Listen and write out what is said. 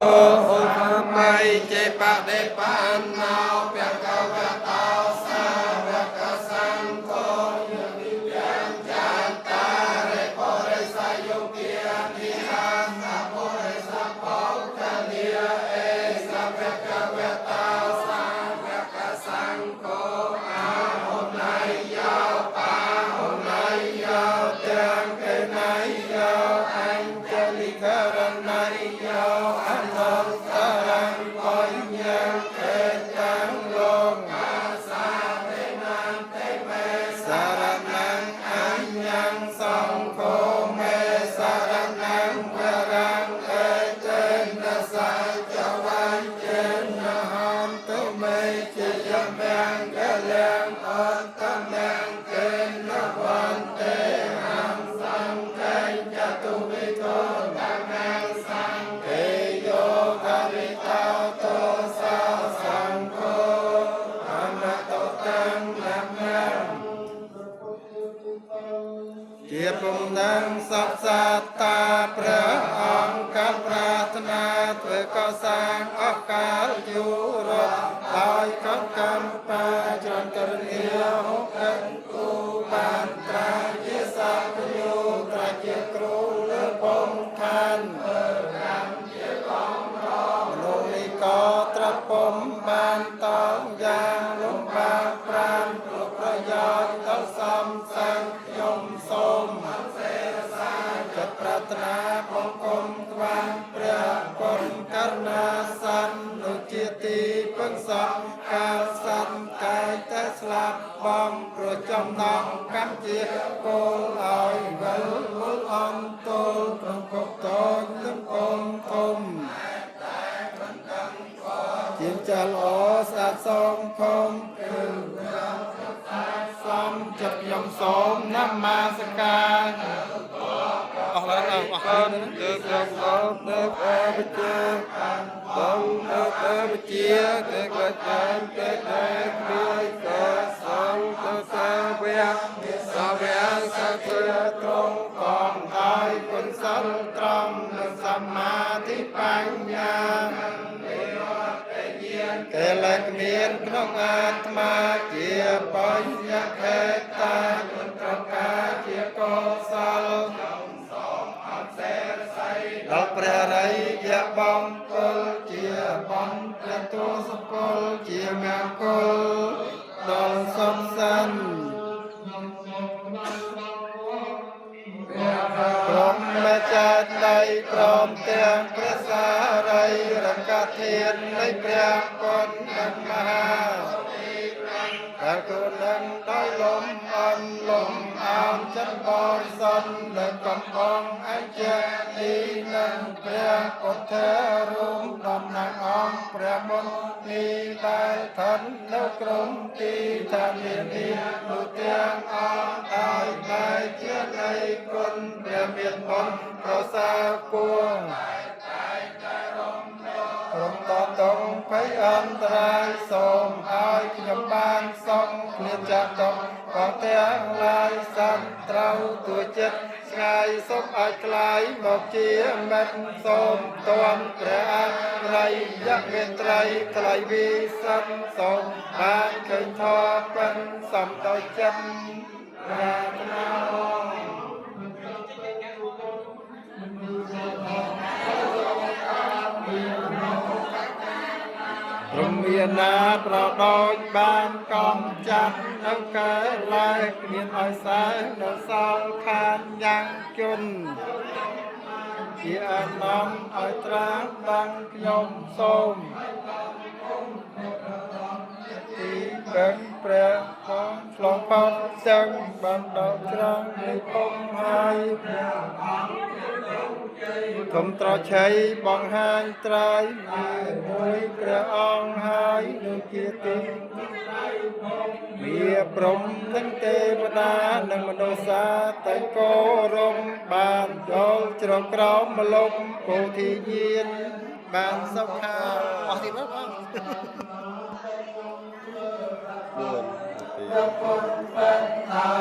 អូខមៃចេបដិបណ្ណោភគវតោសាវកសង្ឃោចន្តារិបរិសយុគានិហាសបុរិសភោគលាអេសភគវតោសាវកសង្ឃោអាហុណៃយោបាហុណៃយោទាំងកេណៃយោអញ្ជលិករណៃយោអនុត្តរੰបញ្ញខេតាំងលោកអាសាទេនន្តិមេសារណੰអញ្ញងសង្ឃោមេសារណੰវរੰអេតេនសច្ចវញ្ចេនហន្តមេជាយមង្គលំអត្តមង្គេនវន្ទេហំសង្ឃញ្ចតុវិធោតមង្សង្ឃេយោករិតោទោសាសង្ឃោអនតតੰនមំ ជាពំនឹងសពសត្តាព្រះអង្គកាលប្រាថ្នាធ្វើកសាងអស់កាលយូររត់ដោយកកម្មបាច្រើនករណីហុកគូបានត្រាជាសត្វយោត្រាជាគ្រូលើពងឋានមនុស្សនេះក៏ត្រាប់ពុំបានតងយ៉ាងលំបាកប្រានព្រោះប្រយោជន៍ដល់សំសាំងខ្ញុំសូមចិត្តប្រាថ្នាបង្គំថ្វាយព្រះគុណករណាសន្ននោះជាទីពឹងសពកាលសត្វកាយតែស្លាប់បងព្រោះចំណងកម្មជាគោលឲ្យវិលមុលអន្តូលក្នុងភពតូចនិងភពធំ ជាងចាល្អស្អាតសងខំគឺសំចិត្តខ្ញុំសូមនមស្ការ អស់ឡើងអស់ បានលើកងអស់នៅអវិជ្ជាបងនៅអវិជ្ជាទេកចានទេតែគ្មានកសងទៅសាវៈសាវៈសត្វត្រង់កងដោយគុណសិលត្រង់និងសមាធិបញ្ញា កិលេសគ្មានក្នុងអាត្មាជាបញ្ញខេតាគុណប្រការជាកុសលដល់ព្រះរិយបង្គលជាបំព្រះទូសកលជាមង្គលដល់សំសិន ព្រមចេតិយព្រមទាំងព្រះសារីរកធាននៃព្រះគុណនិងមហាដែលគុណនឹងដោយលំអន់លំអោនចិត្តបរិសុទ្ធនិងកំបងអញ្ជលីនិងព្រះពុទ្ធរូបតំណាងអង្គព្រះមុនីដែលឋិននៅក្រុមទីឋាននានានោះទាំងអស់ដោយតែជានៃគុណព្រះមានបុណ្យប្រសើរគួង រំតតងភ័យអន្តរាយសូមឲ្យខ្ញុំបានសងឃ្លានចាក់តងកងទាំងឡាយសន្នត្រូវទួចិត្តស្ងាយសូមឲ្យคลายមកជាមិត្តសូមតនព្រះអរិយមេត្រីថ្លៃវិសិទ្ធសូមបានឃើញធម៌ពិនសំដោយចិត្តប្រាថ្នា ព្រមមានណាប្រដូចបានកំចាត់នៅកែលែគ្មានឲ្យសែនៅសល់ខានយ៉ាងជន់ជាអានំឲ្យត្រាស់ដឹងខ្ញុំសូមទីពឹងព្រះផងឆ្លងផុតចឹងបានដល់ច្រាំងនៃភពហើយ ធំត្រឆ័យបង្ហាញត្រៃមួយព្រះអង្គហើយនោះជាទីមាព្រំនិងទេវតានិងមនុស្សសាតែគោរំបានយល់ជ្រកក្រោមមលុបពោធិញាណបានសុខា អស់ទៀតមកបង 4នាទី